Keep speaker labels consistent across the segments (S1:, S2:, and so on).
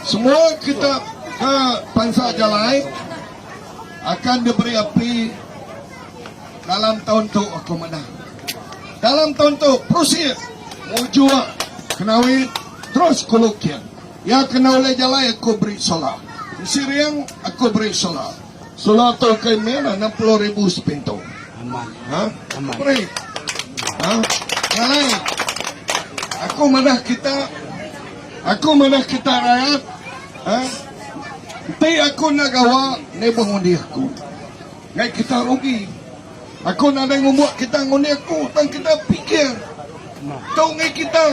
S1: semua kita ke pansa jalai akan diberi api dalam taun tu aku madah. Dalam taun tu proceed mujuk Kenawit terus ku Lukin. Iya kena ulih jalai aku beri solar. Ensiring aku beri solar. Solar tu ukai meh 60,000 sepintu. Ha? Beri. Ha? Jalai. Aku madah kita aku madah kita rakyat ha? Enti aku enda gawa nibuh ngundi aku. Ngai kita rugi. Aku nadai ngumbuk kita ngundi aku tang kita pikir. Tu ngai kita.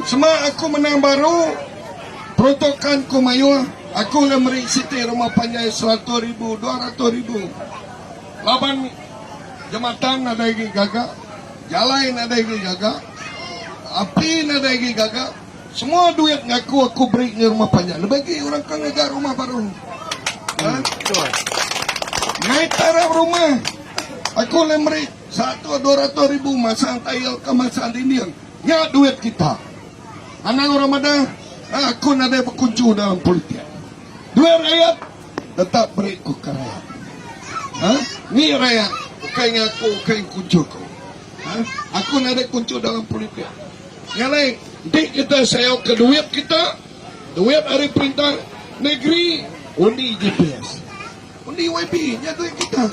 S1: Sema aku menang baru peruntukan ku mayuh aku ulih meri siti rumah panjai 100 ribu 200 ribu. Laban jematan nadai agi gaga, jalai nadai agi gaga, api nadai agi gaga, semua duit ngaku aku beri ngagai rumah panjai. Lebih agi orang ke ngaga rumah baru. Ha? Ngai taraf rumah, aku ulih meri 100 200 ribu masang tail ke masang dinding. Nya duit kita. Anang orang madah, aku nadai bekunchu dalam politik. Duit rakyat tetap beri ku ke rakyat. Ha? Ni rakyat, ukai ngaku, ukai kunchu ku. Ha? Aku nadai kunchu dalam politik. Nya alai, enti kita sayau ke duit kita, duit ari perintah negeri, undi GPS. Undi YB, nya duit kita.